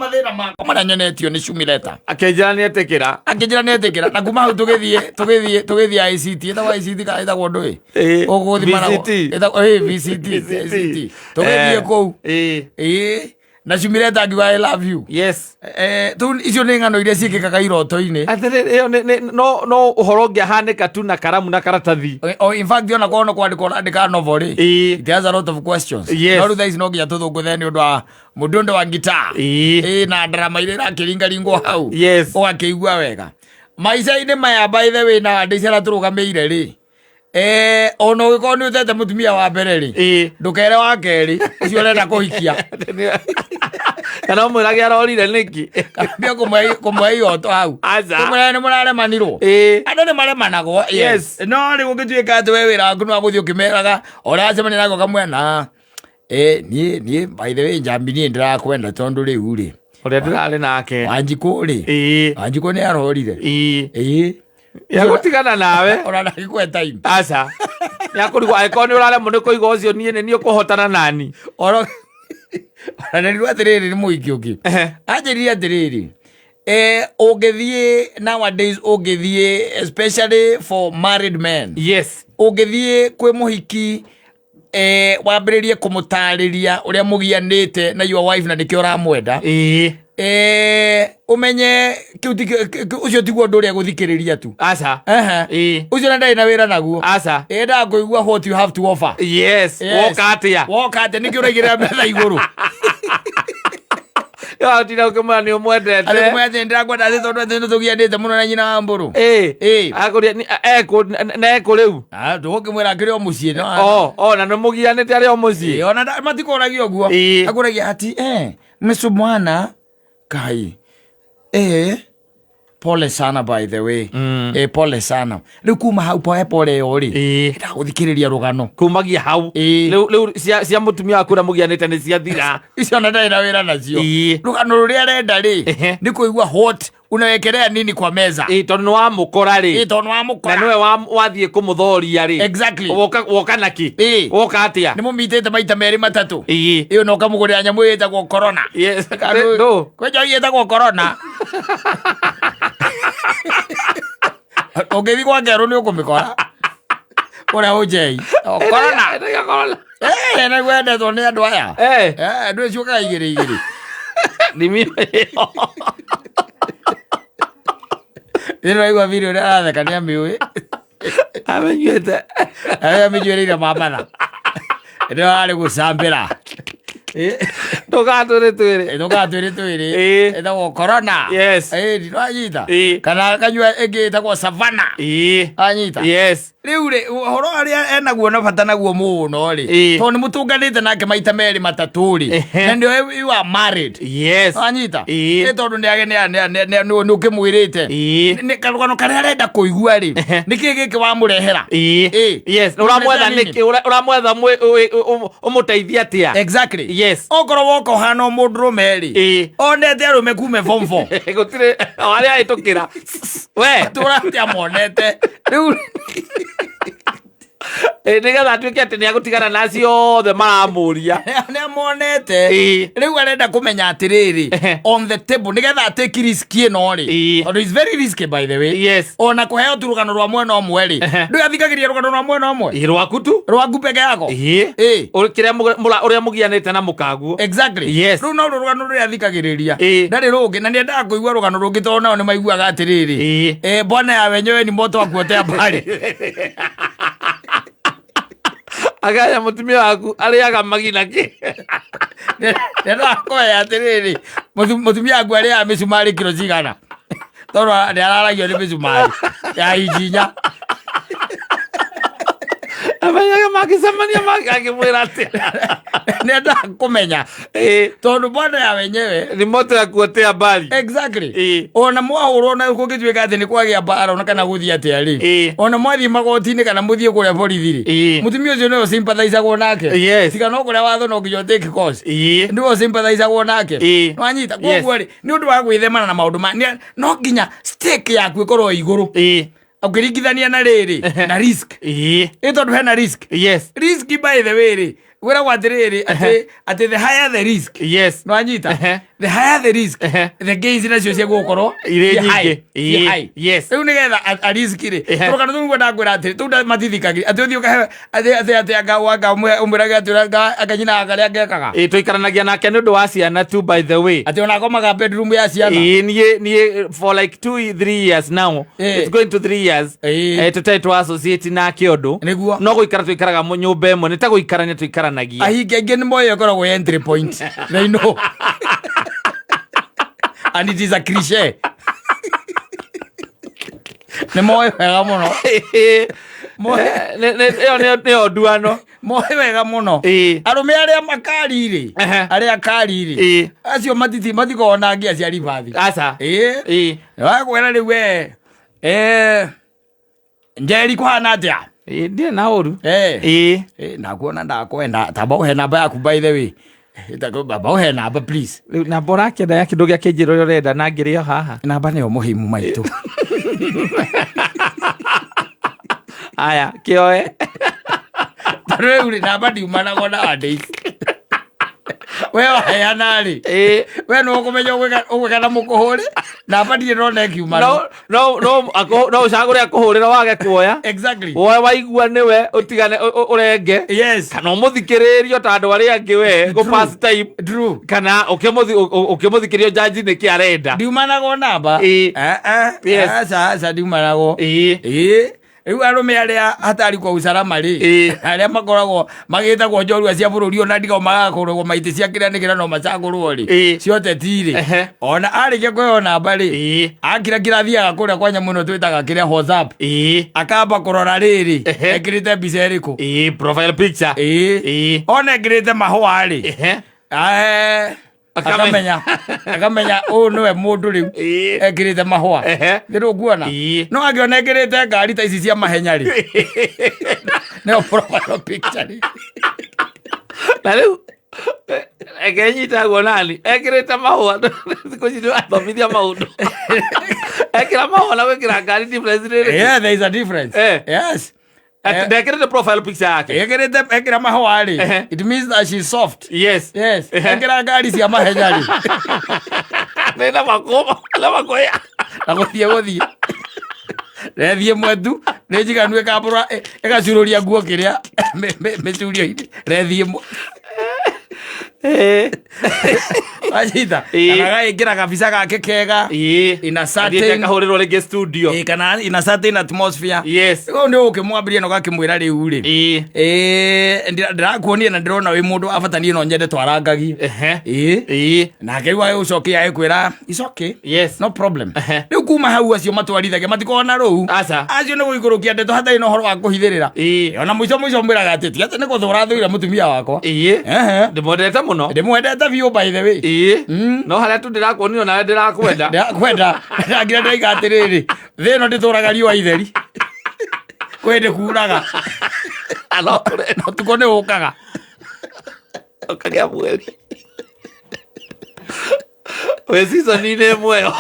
Mathĩna makwa marĩa nyonetio nĩ Shumileta. Akĩnjĩra nĩ etĩkĩra. Akĩnjĩra nĩ etĩkĩra, na kuma hau tũgĩthiĩ ICT, ĩtagwo ICT kana ĩtagwo ndũĩ? Ũgũthiĩ. VCT. VCT, VCT. Tũgĩthiĩ kũu. Ĩĩ, na Shumileta ngiuga, "I love you." Tũu icio nĩ ng'ano iria ciĩkĩkaga iroto-inĩ. Atĩrĩrĩ, ĩyo no ũhoro ũngĩahanĩka tu na karamu na karatathi. Oh, in fact, ona korwo no kwandĩka ũrandĩka novel rĩ, it has a lot of questions. No rĩu thaa ici no nginya tũthũngũthe nĩ ũndũ wa mũndũ wa gitar. Ĩĩ, na ndarama iria irakĩringaringwo hau. Ũgakĩigua wega maica-inĩ maya. By the way, na andũ ici arĩa tũrũgamĩire rĩ, ona ũgĩkorwo nĩ ũtete mũtumia wa mbere rĩ, ndũkere wa kerĩ ũcio ũrenda kũhikia. Kana ũmwĩrage arorire nĩkĩ. Kana kũmũhe ihoto hau. Aca. Kũmwĩra nĩ mũraremanirwo. Andũ nĩ maremanagwo. No rĩu ũngĩtuĩka atĩ we wĩra waku nĩ wa gũthiĩ ũkĩmeraga ũrĩa wacemania nake ũkamwena, niĩ by the way, Njambi, niĩ ndĩrakwenda tondũ rĩu rĩ, ũrĩa ndĩrarĩ nake, Wanjikũ rĩ, Wanjikũ nĩ arorire. Ĩĩ. Yagũtigana nawe. Ona ndagĩkwe time. Aca, nĩakũrigwo angĩkorwo nĩ ũraremwo nĩ kũiga ũcio, niĩ nĩ niĩ ũkũhotana nani. Oro ona nderirwo atĩrĩrĩ nĩ mũhiki ũngĩ. Anjĩrire atĩrĩrĩ, ũngĩthiĩ nowadays, ũngĩthiĩ especially for married men, ũngĩthiĩ kwĩ mũhiki, wambĩrĩrie kũmũtarĩria ũrĩa mũgianĩte na your wife na nĩkĩo ũramwenda, ũmenye kĩu ũcio tiguo ũndũ ũrĩa gũthikĩrĩria tu. Aca. Ũcio na ndarĩ na wĩra naguo. Aca. Endaga kũigua what you have to offer. Woka atĩa? Woka atĩa? Nĩkĩ ũraigĩrĩra metha igũrũ? Watinda ũkĩmwĩra nĩ ũmwendete. Atĩ kũmwĩra atĩ ndĩrakwenda atĩ tondũ atĩ nĩtũgianĩte mũno na nyina wa mbũrũ. Akũria ekũ na ekũ rĩu? Ah, tũgũkĩmwĩra akĩrĩ o mũciĩ no. O na nĩ mũgianĩte arĩ o mũciĩ. Ona matikũragia ũguo. Akũragia ati mmesumbuana kai, pole sana by the way. Pole sana. Rĩu kuma hau poe pole ĩyo rĩ, ndagũthikĩrĩria rũgano. Kumagia hau. Rĩu cia mũtumia waku ũrĩa mũgianĩte nĩ ciathira. Icio ona ndarĩ na wĩra nacio. Rũgano rũrĩa arenda rĩ, nĩ kũigua what unawekelea nini kwa meza. Tondũ nĩ wamũkora rĩ. Tondũ nĩ wamũkora. Na nĩwe wathiĩ kũmũthoria rĩ. Woka naki? Woka atĩa? Nĩ mũmitĩte maita merĩ matatũ. Ĩyo na ũkamũgũrĩra nyamũ ĩtagwo corona. Ndũ. Kwĩ njohi ĩtagwo corona. Ũngĩthiĩ kwa ngerũ nĩ ũkũmĩkora kũrĩa ũnjei. O, corona. Ĩtagwo corona. Nĩguo endetwo nĩ andũ aya. Andũ ciũkaga igĩrĩ igĩrĩ. Thimi ĩyo. Nĩ raigua video ũrĩa aratheka nĩ amĩũĩ. Amenyuĩte. Arĩa amĩnyuĩrĩire mamatha nĩ arĩ gũcambĩra. Ndũgatwĩrĩ twĩrĩ. Ndũgatwĩrĩ twĩrĩ. Ĩtagwo corona. Ndwanyita? Kana akanyua ĩngĩ ĩtagwo savana. Anyita? Yes. Rĩu rĩ, ũhoro arĩa enaguo na bata naguo mũno rĩ, tondũ nĩ mũtũnganĩte nake maita merĩ matatũ rĩ, na nĩo you are married. Anyita? Nĩ tondũ nĩ ũkĩmwĩrĩte. Nĩ karũgano karĩa arenda kũigua rĩ, nĩ kĩĩ gĩkĩ wamũrehera? Yes, ũramwetha nĩkĩ? Ũramwetha ũmũteithie atĩa? Okorwo woka ũhana o mũndũrũme rĩ, onete arũme kume form four. Gũtirĩ o arĩa ahĩtũkĩra we. Tũrate amonete rĩu. Nĩgetha atuĩke atĩ nĩ agũtigana na acio othe maramũria. Nĩ amonete. Rĩu arenda kũmenya atĩrĩrĩ, on the table, nĩgetha atake risk ĩno rĩ, tondũ is very risky, by the way. Ona kũheo tu rũgano rwa mwena ũmwe rĩ, ndũĩ athikagĩria rũgano rwa mwena ũmwe. Rwaku tu. Rwaku peke yako. Kĩrĩa ũrĩa mũgianĩte na mũkaguo. Rĩu no rũgano rũrĩa athikagĩrĩria. Ndarĩ rũngĩ na nĩendaga kũigua rũgano rũngĩ tondũ nao nĩ maiguaga atĩrĩrĩ, bwana ya wenyewe ni moto wa kuotea mbali. Agaya mũtumia waku arĩaga magina kĩ? Nĩendaga kũmenya atĩrĩrĩ, mũtumia waku arĩaga mĩcumarĩ kiro cigana, tondũ nĩ araragio nĩ mĩcumarĩ ya inji 4. Amenyaga mangĩcemania akĩmwĩra atĩa. Nĩendaga kũmenya tondũ bwana ya wenyewe ni moto ya kuotea mbali. Ona mwahũrwo na kũngĩtuĩka atĩ nĩ kwagĩa mbara ona kana gũthiĩ atĩa rĩ, ona mwathiĩ magoti-inĩ kana mũthiĩ kũrĩa borithi rĩ, mũtumia ũcio nĩwe sympathizagwo nake. Tiga no kũrĩa watho no nginya ũtake course, nĩwe sympathizagwo nake. Wanyita? Koguo rĩ, nĩ ũndũ wa gwĩthemana na maũndũ ma no nginya stake yaku ĩkorwo ĩ igũrũ ũkĩringithania na rĩrĩ na risk. Ĩ tondũ hena risk. Risk, by the way rĩ, Gwĩragwo atĩrĩrĩ, atĩ the higher the risk, Yes. nwanyita? Ehe. The higher the risk, the gains nacio ciegũkorwo Irĩ ciĩ high, nyingĩ. ciĩ high. Rĩu nĩgetha a risk rĩ, tũrũgano tũu nĩguo ndakwĩra atĩrĩ, tũu matithikagĩria atĩ ũthiĩ ũkahe atĩ anga ũmwĩrage atĩ anga nyina karĩa ngekaga. Ĩĩ, tũikaranagia nake nĩ ũndũ wa ciana tu, by the way. Atĩ ona akomaga bedroom ya ciana. Ĩĩ, niĩ for like 2, 3 years now. It's going to 3 years. Tũtarĩ twa associate nake ũndũ. No gũikara tũikaraga nyũmba ĩmwe, nĩ ta gũikarania tũikaranagia. Ahingi aingĩ nĩ moĩ ĩkoragwo entry point. They know, and it is a cliche. Nĩ moĩ wega mũno. Ĩyo nĩyo nduano. Moĩ wega mũno. Arũme arĩa makari rĩ, arĩa kari rĩ, acio matikoragwo na ngia cia ribathi. Aca. Ĩĩ, wakwĩra rĩu we, Njeri, kũhana atĩa? Ĩĩ, ndirĩ na ũru. Ĩĩ, nakuona ndakwenda, tamba ũhe namba yaku. By the way, tamba ũhe namba, please. Rĩu namba ũrakĩenda ya kĩndũ gĩa kĩnjĩra ũrĩa ũrenda na ngĩrĩ o haha? Namba nĩyo mũhimu, maitũ. Aya, kĩoe. Tondũ rĩu rĩ, namba ndiumanagwo nowadays. We waheana rĩ, we nĩ ũkũmenya ũgwĩka na mũkũhũre namba, ndirĩ ndona ĩkiumana. No ũcagũre akũhũrĩra wage kuoya. Woe waigua nĩwe ũtigane, ũrenge kana ũmũthikĩrĩrio ta andũ arĩa angĩ we gũ pass time, kana ũkĩmũthikĩrio jaji nĩkĩ arenda. Ndiumanagwo namba. Aca, aca, ndiumanagwo. Ĩĩ, rĩu arũme arĩa hatari kwa usalama rĩ, arĩa makoragwo magĩtagwo njorua cia bũrũri, ona ndigao magakũragwo maitĩ cia kĩrĩa nĩ kĩrĩa no macagũrwo rĩ, cioteti rĩ, ona arĩkia kũheo namba rĩ, akira kĩrathiaga kũrĩa kwa nyamũ ĩno twĩtaga kĩrĩa WhatsApp, akamba kũrora rĩrĩ, ekĩrĩte mbica ĩrĩkũ. Ĩĩ, profile picture. Ona ekĩrĩte mahũa rĩ, akamenya ũyũ nĩwe mũndũ rĩu ekĩrĩte mahũa. Nĩ rũkuona? No angĩona ekĩrĩte ngari ta ici cia mahenya rĩ, nĩyo profile picture rĩ. Na rĩu reke nyitagwo nani ekĩrĩte mahũa. Thikũ ici nĩwathomithia maũndũ, ekĩra mahũa na gwĩkĩra ngari, difference nĩ ĩrĩkũ? Yeah, there is a difference. Yes. Ndekĩrĩte profile picture yake. Ekĩrĩte, ekĩra mahũa rĩ, it means that she's soft. Yes. Ekĩra ngari cia mahenya rĩ, nĩ na makũma na makoya. Na gũthiĩ rethiĩ mwetu nĩ njiganu, ĩkambũra ĩgacururia nguo kĩrĩa mĩcurio-inĩ, rethiĩ wanyita? Kana agaĩkĩra kabica gake kega in a certain Akahũrĩrwo rĩngĩ studio. Kana in a certain atmosphere. Rĩu nĩ ũkĩmwambĩria na ũgakĩmwĩra rĩu rĩ, ndĩrakuonia na ndĩrona wĩ mũndũ wa bata, niĩ no nyende twarangagie. Nake rĩu agĩgũcokia agĩkwĩra, "It's okay." No problem. Rĩu kuma hau acio matwarithagia matikoragwo na rũu. Aca. Acio nĩ gũikũrũkia ndeto hatarĩ na ũhoro wa kũhithĩrĩra. Ona mũico mũico mwĩraga atĩ ti atĩ nĩ gũthũra thũire mũtumia wakwa. Ndĩmwendete mũno. Ndĩmwendete biũ, by the way. No harĩa tu ndĩrakuonio nawe ndĩrakwenda. Ndĩrakwenda ngira ndaiga atĩrĩrĩ, thĩ ĩno ndĩtũraga riũa itheri, kwĩ ndĩ kuraga No kũre- na ũtukũ nĩ ũkaga. Ũkagĩa mweri wĩ season-inĩ ĩmwe ĩyo.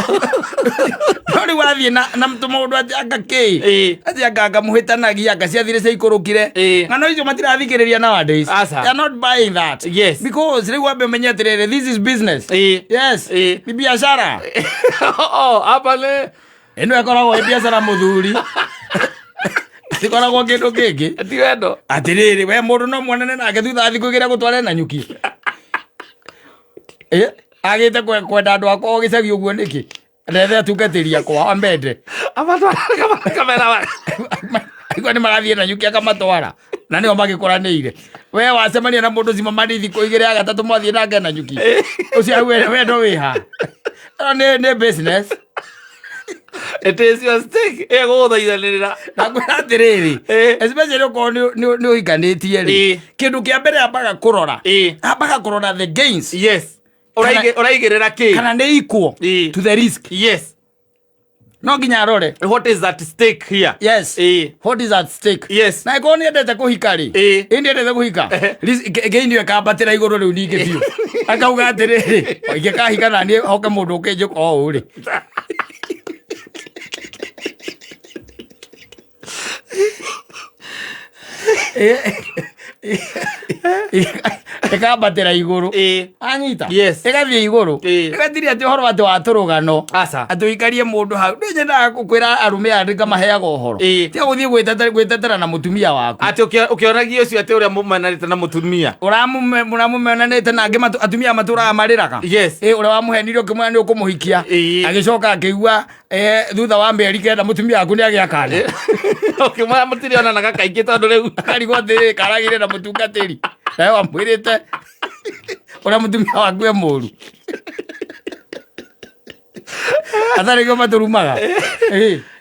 No rĩu wathiĩ na tũmaũndũ atĩ anga kĩ, atĩ anga mũhĩtanagia, anga ciathire ciaikũrũkire, ng'ano icio matirathikĩrĩria nowadays. Aca. They are not buying that. Because rĩu wambe ũmenye atĩrĩrĩ, this is business. Yes. Ni biashara. Oh, hapa nĩ Ĩno ĩkoragwo ĩ biacara, mũthuri, ĩkoragwo kĩndũ kĩngĩ. Ti wendo. Atĩrĩrĩ, we mũndũ no mwonane nake thutha wa thikũ igĩrĩ agũtware na nyuki. Agĩte kwenda andũ akwa o gĩcagi ũguo nĩkĩ? Rethe atungatĩri akwa ambende. Amatwara kamera wa Aigua nĩ marathiĩ na nyuki akamatwara na nĩo magĩkũranĩire. We wacemania na mũndũ cima mari thikũ igĩrĩ ya gatatũ mwathiĩ nake na nyuki, ũcio hau wendo wĩha? Ĩno nĩ business. It is your stake ĩgũgũthaithanĩrĩra. Na ngwĩra atĩrĩrĩ, especially okorwo nĩ ũhikanĩtie rĩ, kĩndũ kĩa mbere ambaga kũrora, ambaga kũrora the gains. Yes, ũraigĩrĩra kĩ? Kana nĩ equal to the risk. No nginya arore What is at stake here? Yes. What is at stake? Na ĩkorwo nĩ endete kũhika rĩ, ĩ nĩ endete kũhika, gain ĩyo ĩkambatĩra igũrũ rĩu ningĩ biũ, akauga atĩrĩrĩ, ingĩkahika na niĩ hoke mũndũ ũkĩnjĩka ũũ rĩ. Ĩkambatĩra igũrũ. Anyita. Yes. Ĩgathiĩ igũrũ. Ĩgatirĩ atĩ ũhoro atĩ wa tũrũgano. Aca. Atĩ ũikarie mũndũ hau. Nĩ nyendaga kwĩra arũme aya ngamaheaga ũhoro. Tiga gũthiĩ gwĩtetera na mũtumia waku. Atĩ ũkĩonagia ũcio atĩ ũrĩa mũmenanĩte na mũtumia. Ũramũmenanĩte na angĩ atumia matũraga marĩraga. Yes. Ũrĩa wamũhenirie ũkĩmwĩra nĩ ũkũmũhikia. Agĩcoka akĩigua thutha wa mĩeri 9 mũtumia waku nĩ agĩa kana. Ũkĩmwĩra mũtirionanaga kaingĩ tondũ rĩu. Akarigwo atĩrĩrĩ karagĩire na mũtungatĩri. Nawe wamwĩrĩte ũrĩa mũtumia waku e mũru. Atarĩ kĩo matũrumaga.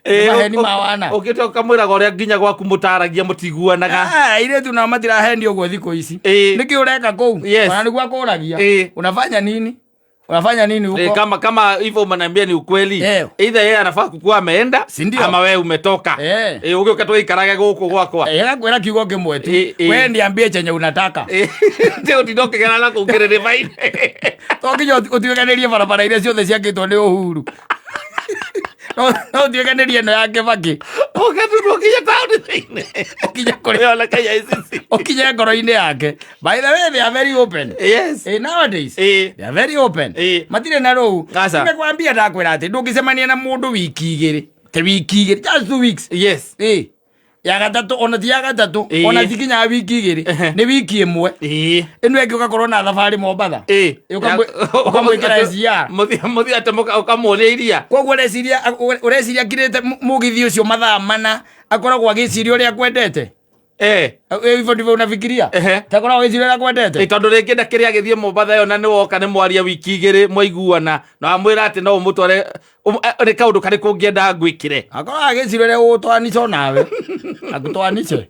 Maheni ma wana. Ũkĩte ũkamwĩraga ũrĩa nginya gwaku mũtaragia mũtiguanaga. Airĩtu nao matirahenio ũguo thikũ ici. Nĩkĩ ũreka kũu? Yes. Ona nĩguo akũragia. Unafanya nini? Unafanya nini huko? Kama hivyo umeniambia ni ukweli. Either yeye anafaa kukuwa ameenda Si ndio? ama wewe umetoka. Ũgĩũka tũikarage gũkũ gwakwa. Agakwĩra kiugo kĩmwe tu. We niambie chenye unataka. Ti ũtinda ũkĩgera na kũu kĩrĩrĩba-inĩ. To nginya ũtuĩkanĩrie barabara iria ciothe ciakĩtwo nĩ Uhuru. No ũtuĩkanĩrie ĩno ya Kĩbakĩ. Ũgaturwo nginya taũni thĩinĩ. Ũkinye kũrĩa. Ũyona KICC. Ũkinye ngoro-inĩ yake. By the way, they are very open. Yes. Nowadays, they are very open. Matirĩ na rũu. Aca. Nimekwambia ndakwĩra atĩ ndũngĩcemania na mũndũ wiki igĩrĩ. Te wiki igĩrĩ, just 2 weeks. Yes. Ya gatatũ, ona ti ya gatatũ, ona ti nginya wiki igĩrĩ. Nĩ wiki ĩmwe. Ĩno ĩngĩ ũgakorwo na thabarĩ Mombatha. Ũkamwĩkĩra SGR. Mũthiĩ atĩ ũkamuonia iria. Koguo ũreciria akirĩte mũgithi ũcio mathaa mana akoragwo agĩciria ũrĩa akwendete. Hivyo ndivyo unafikiria? Takoragwo agĩciria ũrĩa akwendete? Tondũ rĩngĩ ndakĩrĩ agĩthiĩ Mombatha ĩyo na nĩ woka nĩ mwaria wiki igĩrĩ mwaiguana na wamwĩra atĩ no ũmũtware nĩ kaũndũ karĩkũ ũngĩenda ngwĩkĩre? Akoragwo agĩciria ũrĩa ũgũtwanica onawe. Agũtwanice.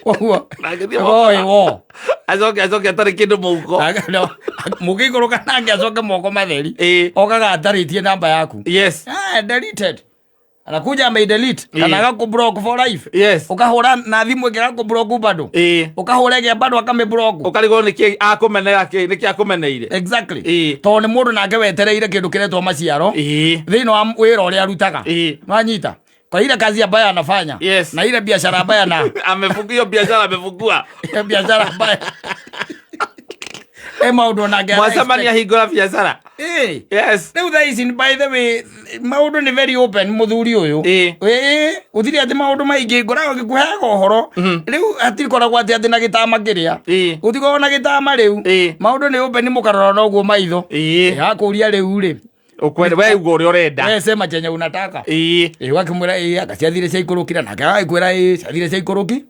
Koguo, Na agĩthiĩ oi, wo. Acoke atarĩ kĩndũ mũhuko. Mũgĩikũrũka nake acoke moko matheri. Okaga atarĩtie namba yaku. Yes. Deleted. Anakuja ameidelete. Kana agakũblock for life. Yes. Ũkahũra na thimũ ĩngĩ agakũblock bado. Ũkahũra ĩngĩ bado akamĩblock. Ũkarigwo nĩkĩ akũmenera kĩ, nĩkĩ akũmeneire. Exactly. Tondũ nĩ mũndũ nake wetereire kĩndũ kĩretwo maciaro. Thĩinĩ wa wĩra ũrĩa arutaga. Wanyita? Kwa ile kazi ambayo anafanya. Yes. Na ile biashara ambayo ana Amefungua hiyo biashara, amefungua. Ile biashara ambayo maũndũ onake ara Mwacemania expect. hingũra biashara. Yes. Rĩu thaa ici, by the way, maũndũ nĩ very open mũthuri ũyũ. Gũtirĩ atĩ maũndũ maingĩ ngoragwo ngĩkũheaga ũhoro. Rĩu hatikoragwo atĩ atĩ na gĩtama kĩrĩa. Gũtikoragwo na gĩtama rĩu. Maũndũ nĩ open mũkarora na ũguo maitho. Akũria rĩu rĩ. Ũkwenda, we uga ũrĩa ũrenda. We sema chenye unataka. Ũgakĩmwĩra anga ciathire ciaikũrũkire, nake agagĩkwĩra ciathire ciaikũrũki.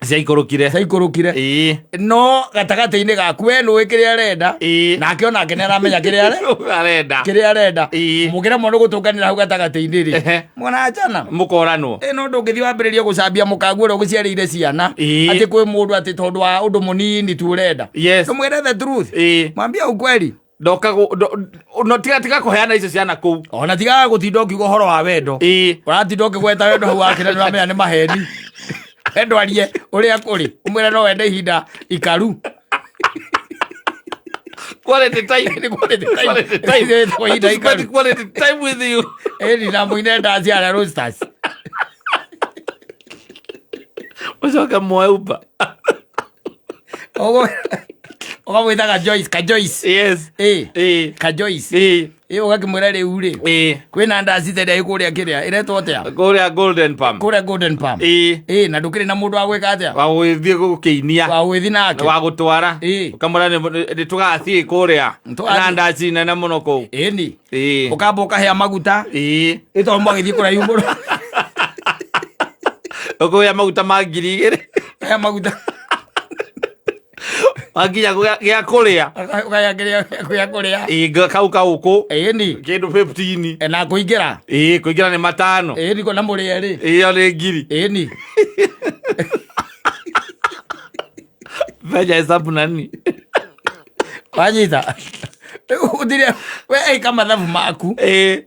Ciaikũrũkire. Ciaikũrũkire. No gatagatĩ-inĩ gaku we nĩũĩ kĩrĩa arenda. Nake onake nĩ aramenya kĩrĩa arenda. Kĩrĩa arenda. Mũkĩremwo nĩ gũtũnganĩra hau gatagatĩ-inĩ rĩ. Mũranjana. Mũkoranwo. No ndũngĩthiĩ wambĩrĩrie gũcambia mũkaguo ũrĩa ũgũciarĩire ciana. Atĩ kwĩ mũndũ atĩ tondũ wa ũndũ mũnini tu ũrenda. Ndũmwĩre the truth. Mwambie ukweli. Ndoka no tiga kũheana icio ciana kũu. Ona tiga gũtinda ũkiuga ũhoro wa wendo. Ũratinda ũkĩgweta wendo hau wakĩra nĩ ũramenya nĩ maheni. Wendo arie ũrĩa kũrĩ. Ũmwĩre no wende ihinda ikaru. Quality time. Nĩ quality time. Quality time. Nĩ ihinda I spend ikaru. quality time with you. Ĩni na mũine ndaci arĩa Roasters. Ũcoke muoe Uber. Ũguo ũkamwĩtaga Joyce, ka Joyce. Yes. Ka Joyce. Ũgakĩmwĩra rĩu rĩ. Kwĩna ndaci ta ĩrĩa ĩ kũrĩa kĩrĩa, ĩretwo atĩa? Kũrĩa Golden Palm. Kũrĩa Golden Palm. Na ndũkĩrĩ na mũndũ wa gwĩka atĩa? Wa gũgĩthiĩ gũkĩinia. Wa gũgĩthiĩ nake. Wa gũtwara. Ũkamwĩra nĩ tũgathiĩ kũrĩa. Tũgathiĩ. Na ndaci nene mũno kũu. Ĩni. Ũkamba ũkahĩa maguta. Ĩ tondũ mwagĩthiĩ kũraihu mũno. Ũkũhĩa maguta ma ngiri igĩrĩ. Hĩa maguta. Wakinya gĩa kũrĩa. Ũkahĩa kĩrĩa gĩa kũrĩa. Kau kaũkũ. Ĩni. Kĩndũ 15. Na kũingĩra. Kũingĩra nĩ matano. Ĩni, kũna mũrĩ erĩ. Ĩyo nĩ ngiri. Ĩni. Mbeca hesabu nani? Wanyita. Ũtire, we ĩka mathabu maku.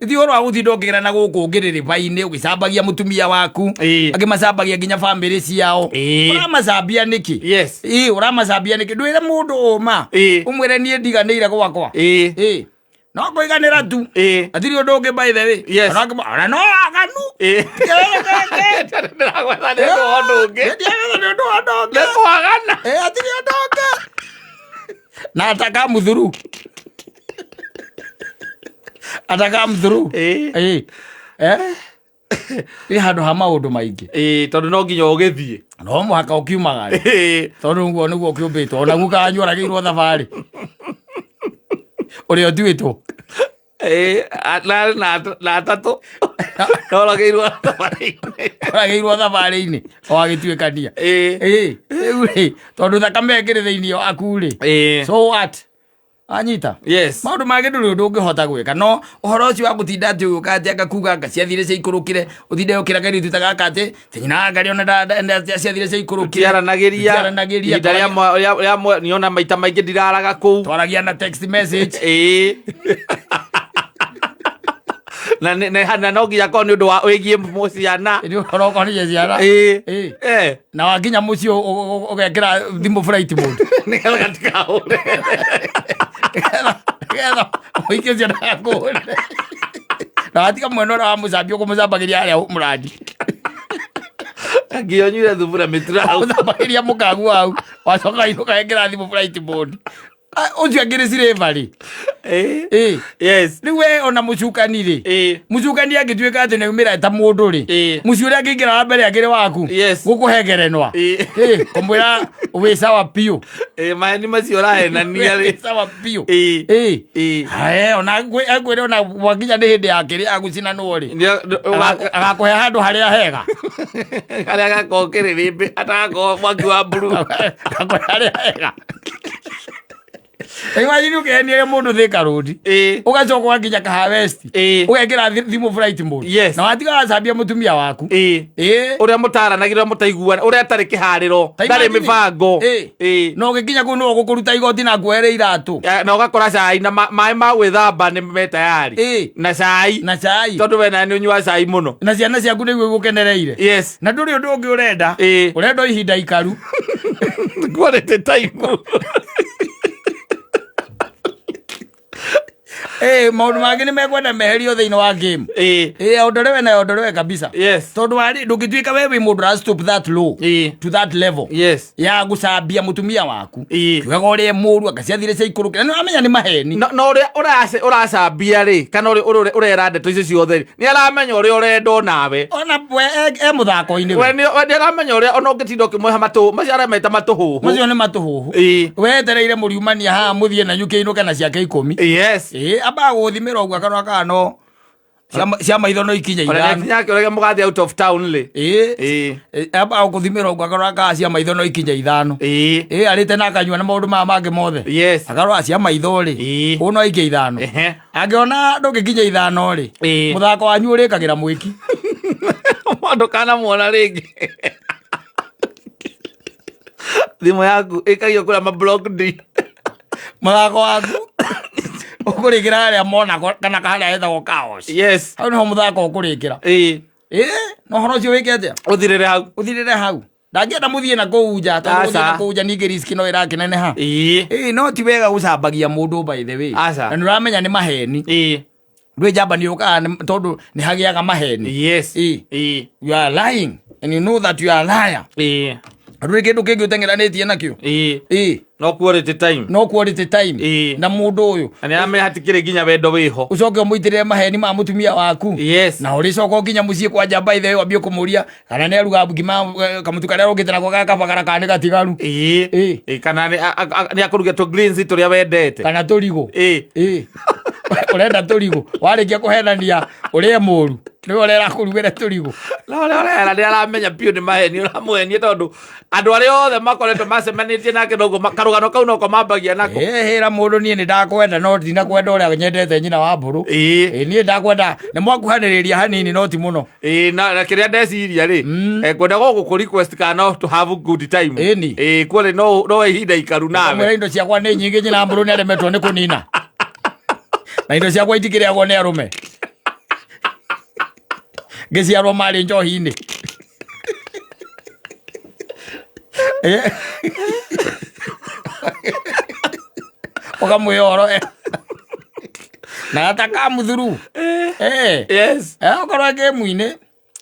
Ti ũhoro wa gũtinda ũkĩgera na gũkũ ngĩrĩrĩba-inĩ, ũgĩcambagia mũtumia waku. Angĩ macambagia nginya bamĩrĩ ciao. Ũramacambia nĩkĩ? Yes. Ũramacambia nĩkĩ? Ndwĩre mũndũ ũma. Ũmwĩre niĩ ndiganĩire gwakwa. No kũiganĩra tu. Ĩĩ. Hatirĩ ũndũ ũngĩ, by the way. Yes. Ona ona no waganu. Ĩĩ. Ndĩragwetha nĩ ũndũ wa ũndũ ũngĩ. Ndiagwetha nĩ ũndũ wa ũndũ ũngĩ. Nĩ kwagana. Ĩĩ, hatirĩ ũndũ ũngĩ. Na ataka through. Ataka through. Ĩĩ. Ĩĩ. Eh? Ĩ handũ ha maũndũ maingĩ. Ĩĩ, tondũ no nginya ũgĩthiĩ. No mũhaka ũkiumagare. Ĩĩ. Tondũ ũguo nĩguo ũkĩũmbĩtwo. Ona guka wanyu oragĩirwo thabarĩ. Ũrĩa ũtuĩtwo. Ĩĩ, na atatũ. Noragĩirwo thabarĩ-inĩ. Oragĩirwo thabarĩ-inĩ o agĩtuĩkania. Ĩĩ. Ĩĩ, rĩu rĩ, tondũ thakame ĩkĩrĩ thĩinĩ waku rĩ. Ĩĩ. So what? Anyita? Yes. Maũndũ mangĩ ndũrĩ ũndũ ũngĩhota gwĩka, no ũhoro ũcio wa gũtinda atĩ ũyũ atĩ anga kuga anga ciathire ciaikũrũkire, ũtinde ũkĩra kairĩtu ta gaka atĩ ti nyina wa ngarĩ ona ciathire ciaikũrũkire. Tiaranagĩria. Tiaranagĩria. Ihinda rĩa niona maita maingĩ ndiraraga kũu. Twaragia na text message. Ĩĩ. Na no nginya korwo nĩ ũndũ wa wĩgiĩ ciana. Nĩ ũhoro ũkoniĩ ciana. Ĩĩ. Ĩĩ. Eh. Na wakinya mũciĩ ũgekĩra thimũ flight mode. Nĩgetha gatikahũre. Nĩgetha mũingĩ ũcio ndagakũhũre. Na watiga mwena ũrĩa wa mũcambia ũkũmũcambagĩria harĩa mũrandi. Nginya ũnyuire thubu na mĩtura hau. Ũcambagĩria mũkagu hau. Wacoka ũgekĩra thimũ flight mode. Ah, ũcio angĩrĩ cirĩbarĩ. Ĩĩ. Ĩĩ. Yes. Rĩu we ona mũcukani rĩ. Ĩĩ. Mũcukani angĩtuĩka atĩ nĩaumĩra ta mũndũ rĩ. Ĩĩ. Mũciĩ ũrĩa angĩingĩra wa mbere akĩrĩ waku. Yes. Gũkũhengerenwa. Ĩĩ. Ĩĩ, kũmwĩra wĩ sawa biũ. Ĩĩ, maheni macio ũrahenania rĩ. Wĩ sawa biũ. Ĩĩ. Ĩĩ. Ĩĩ. Hae, ona akwĩre ona wakinya nĩ hĩndĩ ya kĩrĩ ya gũcinanwo rĩ. Agakũhe handũ harĩa hega. Harĩa gakorwo kĩrĩrĩmbĩ atagakorwo mwaki wa mburu. Agakũhe harĩa hega. Imagine ũkĩhenia mũndũ Thika Road. Ĩĩ. Ũgacoka ũgakinya Kahawa West. Ĩĩ. Ũgekĩra thimũ flight mode. Yes. Na watiga wacambia mũtumia waku. Ĩĩ. Ĩĩ. Ũrĩa mũtaranagĩra mũtaiguana, ũrĩa atarĩ kĩharĩro, Ta ndarĩ imagine. mĩbango. Ĩĩ. Ĩĩ. Na ũgĩkinya kũu nĩwe ũgũkũruta igoti na nguoere iratũ. Na ũgakora cai na maĩ ma gwĩthamba nĩ me tayari. Ĩĩ. Na cai. Na cai. Tondũ we nawe nĩ ũnyuaga cai mũno. Na ciana ciaku nĩguo igũkenereire. Yes. Na ndũrĩ ũndũ ũngĩ ũrenda. Ĩĩ. Ũrenda o ihinda ikaru. Quality time. Ĩĩ, maũndũ mangĩ nĩ mekwenda meherio thĩinĩ wa game. Ĩĩ. Ĩĩ, aondolewe na aondolewe kabisa. Yes. Tondũ warĩ ndũngĩtuĩka we wĩ mũndũ ũra stoop that low. Ĩĩ. To that level. Yes. Ya gũcambia mũtumia waku. Ĩĩ. Kiugaga ũrĩa mũru anga ciathire ciaikũrũkĩra. Nĩ ũramenya nĩ maheni. No ũrĩa ũracambia rĩ, kana ũrĩa ũrera ndeto icio ciothe rĩ, nĩ aramenya ũrĩa ũrendwo nawe. Ona we e mũthako-inĩ We we. nĩ aramenya ũrĩa ona ũngĩtinda ũkĩmũhe matũ, macio arameta matũhũhũ. Macio nĩ matũhũhũ. Ĩĩ. Wetereire mũriumania haha mũthiĩ na nyuki inũke na ciake 10. Yes. Ĩĩ, ambaga gũgũthimĩra ũguo akarora kana no cia maitho no ikinye Ona ithano. nĩakinya akĩũragia mũgathiĩ out of town rĩ. Ĩĩ. Ĩĩ. Ĩĩ, ambaga gũgũthimĩra ũguo akarora kana cia maitho no ikinye ithano. Ĩĩ. Ĩĩ, arĩte na akanyua na maũndũ maya mangĩ mothe. Yes. Akarora cia maitho rĩ. Ĩĩ. Ũũ no aikie ithano. Ehe. Angĩona ndũngĩkinya ithano rĩ. Ĩĩ. Mũthako wanyu ũrĩkagĩra mwĩki. Ndũkanamuona rĩngĩ. Thimũ yaku ĩkagio kũrĩa ma block D. Mũthako waku ũkũrĩkĩra harĩa Monaco kana harĩa hetagwo Chaos. Yes. Hau nĩho mũthako ũkũrĩkĩra. Ĩĩ. Ĩĩ, na ũhoro ũcio wĩke atĩa? Ũthirĩre hau. Ũthirĩre hau. Ndangĩenda mũthiĩ na kũu nja tondũ Aca. gũthiĩ na kũu nja ningĩ risk no ĩrakĩneneha. Ĩĩ. Ĩĩ, no ti wega gũcambagia mũndũ by the way. Aca. Na nĩ ũramenya nĩ maheni. Ĩĩ. Ndwĩ njamba nĩ yũkaga tondũ nĩ hagĩaga maheni. Yes. Ĩĩ. Ĩĩ. You are lying and you know that you are a liar. Ĩĩ. Ndũrĩ kĩndũ kĩngĩ ũteng'eranĩtie nakĩo. Ĩĩ. Ĩĩ. No quality time. No quality time. Ĩĩ. Na mũndũ ũyũ. Na nĩ aramenya hatikĩrĩ nginya wendo wĩho. Ũcoke ũmũitĩrĩre maheni ma mũtumia waku. Yes. Na ũrĩcoka ũkinya mũciĩ kwa njamba ithe wambie kũmũria kana nĩ aruga ngima kamũtu karĩa arũgĩte nako ga kabagara kana nĩ gatigaru. Ĩĩ. Ĩĩ. Ĩĩ, kana nĩ akũruge tũ greens tũrĩa wendete. Kana tũrigũ. Ĩĩ. Ĩĩ. Ũrenda tũrigũ. Warĩkia kũhenania ũrĩe mũru. Nĩwe ũrera kũrugĩre tũrigũ. Na ũrĩa ũrera nĩ aramenya biũ nĩ maheni ũramũhenia tondũ andũ arĩa othe makoretwo macemanĩtie nake noguo karũgano kau noko mambagia nako. Ĩĩ, hĩra mũndũ niĩ nĩ ndakwenda no ndinakwenda ũrĩa nyendete nyina wa mbũrũ. Ĩĩ. Ĩĩ, niĩ ndakwenda nĩ mwakuhanĩrĩria hanini no ti mũno. Ĩĩ, na kĩrĩa ndeciria rĩ, ngwenda gũkũ request kana no to have good time. Ĩni. Ĩĩ, kuona no ihinda ikaru nawe. Mwĩra indo ciakwa nĩ nyingĩ nyina wa mbũrũ nĩ aremetwo nĩ kũnina. Na indo ciakwa itikĩrĩagwo nĩ arũme. Ngĩciarwo marĩ njohi-inĩ. Ũkamwĩra ũhoro. Na atakamuthuru. Eh. Yes. Eh, okorwo game-inĩ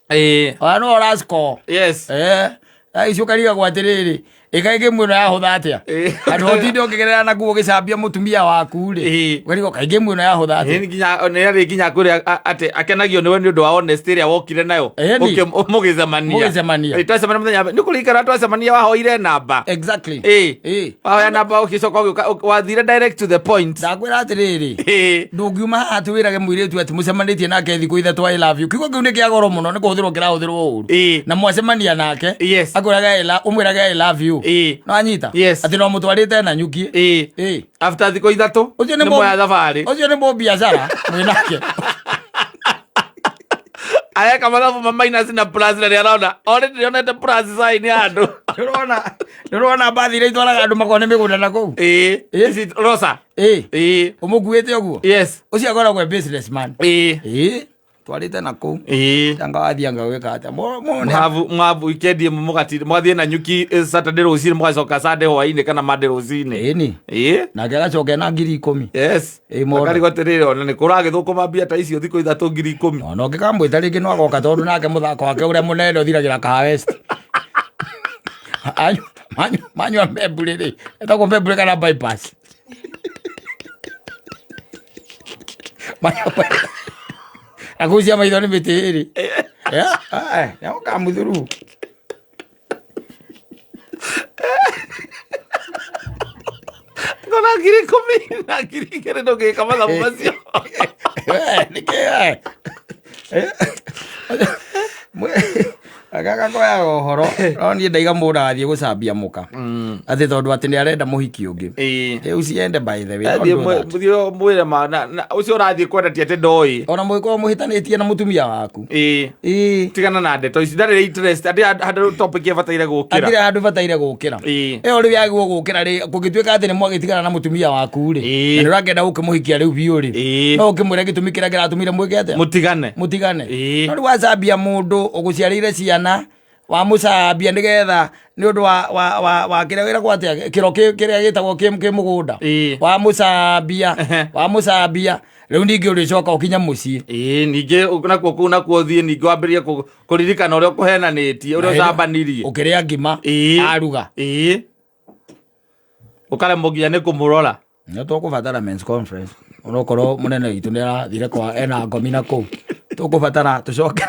Ĩĩ. ona no ũrascore. Yes. Eh, thaa ici ũkarigagwo atĩrĩrĩ, ĩkaĩ game ĩno yahũtha atĩa? Ĩĩ. Handũ ha ũtinde ũkĩgerera na kuo ũgĩcambia mũtumia waku rĩ, Ĩĩ. ũkarigwo kaĩ game ĩno yahũtha atĩa? Ĩĩ, nginya nĩ arĩ nginya kwĩra atĩ akenagio nĩwe nĩ ũndũ wa honesty ĩrĩa wokire nayo Ĩni. Mũgĩcemania. Mũgĩcemania. Ĩĩ, twacemania mũthenya wa mbere. Nĩ kũririkana twacemania wahoire namba. Exactly. Ĩĩ. Ĩĩ. Wahoya namba ũgĩcoka ũgĩũka wathire direct to the point. Ndakwĩra atĩrĩrĩ, Ĩĩ. ndũngiuma haha atĩ wĩrage mũirĩtu atĩ mũcemanĩtie nake thikũ ithatũ I love you. Kiugo kĩu nĩ kĩa goro mũno nĩ kũhũthĩrwo kĩrahũthĩrwo ũru. Ĩĩ. Na mwacemania nake, Yes. akwĩrage ũmwĩrage I love you. Ĩĩ. No anyita? Yes. Atĩ no mũtwarĩte na nyuki. Ĩĩ. Ĩĩ. After thikũ ithatũ Ũcio nĩ nĩ moya thabarĩ. Ũcio nĩ mũbiacara mwĩnake. Areka mathabu ma minus na plus na nĩarona already nĩonete plus sign handũ. Ndũrona ndũrona mbathi iria itwaraga andũ makone mĩgũnda na kũu. Ĩĩ. Ĩĩ. Ici Rosa. Ĩĩ. Ĩĩ. Ũmũkuĩte ũguo. Yes. Ũcio akoragwo e businessman. Ĩĩ. Ĩĩ. Twarĩte na kũu. Ĩĩ. Tanga wathianga gwĩka atĩa? Mwavu mwavu weekend ĩmwe mũgati mũgathiĩ na nyuki Saturday rũcinĩ mũgacoka Sunday hwainĩ kana Monday rũcinĩ. Ĩni. Ĩĩ. Nake agacoka ena 10,000. Yes. Ĩĩ, mũndũ. Akarigwo atĩrĩrĩ ona nĩ kũragĩthũkũma mbia ta icio thikũ ithatũ 10,000. Ona ũngĩkamwĩta rĩngĩ no agoka tondũ nake mũthako wake ũrĩa mũnene ũthiragĩra Kahawa West. Manyua mbembũrĩ rĩ, ĩtagwo mbembũrĩ kana bypass. Manyua bypass. Na kũu cia maitho nĩ mĩtĩ ĩrĩ. Nĩũkamuthuru. Ngona 10,000 na 2,000 ndũngĩka mathabu macio. Nĩkĩ Gaka koyaga ũhoro no niĩ ndaiga mũndũ agathiĩ gũcambia mũka atĩ tondũ atĩ nĩ arenda mũhiki ũngĩ. Ĩĩ. Rĩu ciende by the way. Athiĩ Don't do that. mũthiĩ mwĩre ma na ũcio ũrathiĩ kwenda ti atĩ ndoĩ. Ona mũgĩkorwo mũhĩtanĩtie na mũtumia waku. Ĩĩ. Ĩĩ. Tigana na ndeto ici ndarĩ interest atĩ handũ topic ĩbataire gũkĩra. Hatirĩ handũ bataire gũkĩra. Ĩĩ. Ĩyo rĩu yagĩrĩirwo gũkĩra rĩ kũngĩtuĩka atĩ nĩ mwagĩtigana na mũtumia waku rĩ. Ĩĩ. Na nĩ ũrakĩenda gũkĩmũhikia rĩu biũ rĩ. Ĩĩ. No ũkĩmwĩre gĩtũmi kĩrĩa kĩratũmire mwĩke atĩa? Mũtigane. Mũtigane. Ĩĩ. No rĩu wacambia mũndũ ũgũciarĩire ciana wamũcambia nĩgetha nĩ ũndũ wa kĩrĩa wĩragwo atĩa kĩro kĩrĩa gĩtagwo kĩ mũgũnda. Ĩĩ. Wamũcambia Ehe. wamũcambia rĩu ningĩ ũrĩcoka ũkinya mũciĩ. Ĩĩ ningĩ nakuo kũu nakuo ũthiĩ ningĩ wambĩrĩrie kũririkana ũrĩa ũkũhenanĩtie ũrĩa ũcambanĩrie. Ũkĩrĩa ngima Ĩĩ. aruga. Ĩĩ. Ũkaremwo nginya nĩ kũmũrora. Nĩ tũkũbatara men's conference onokorwo mũnene witũ nĩ arathire kwa ena ngomi na kũu tũkũbatara tũcoke.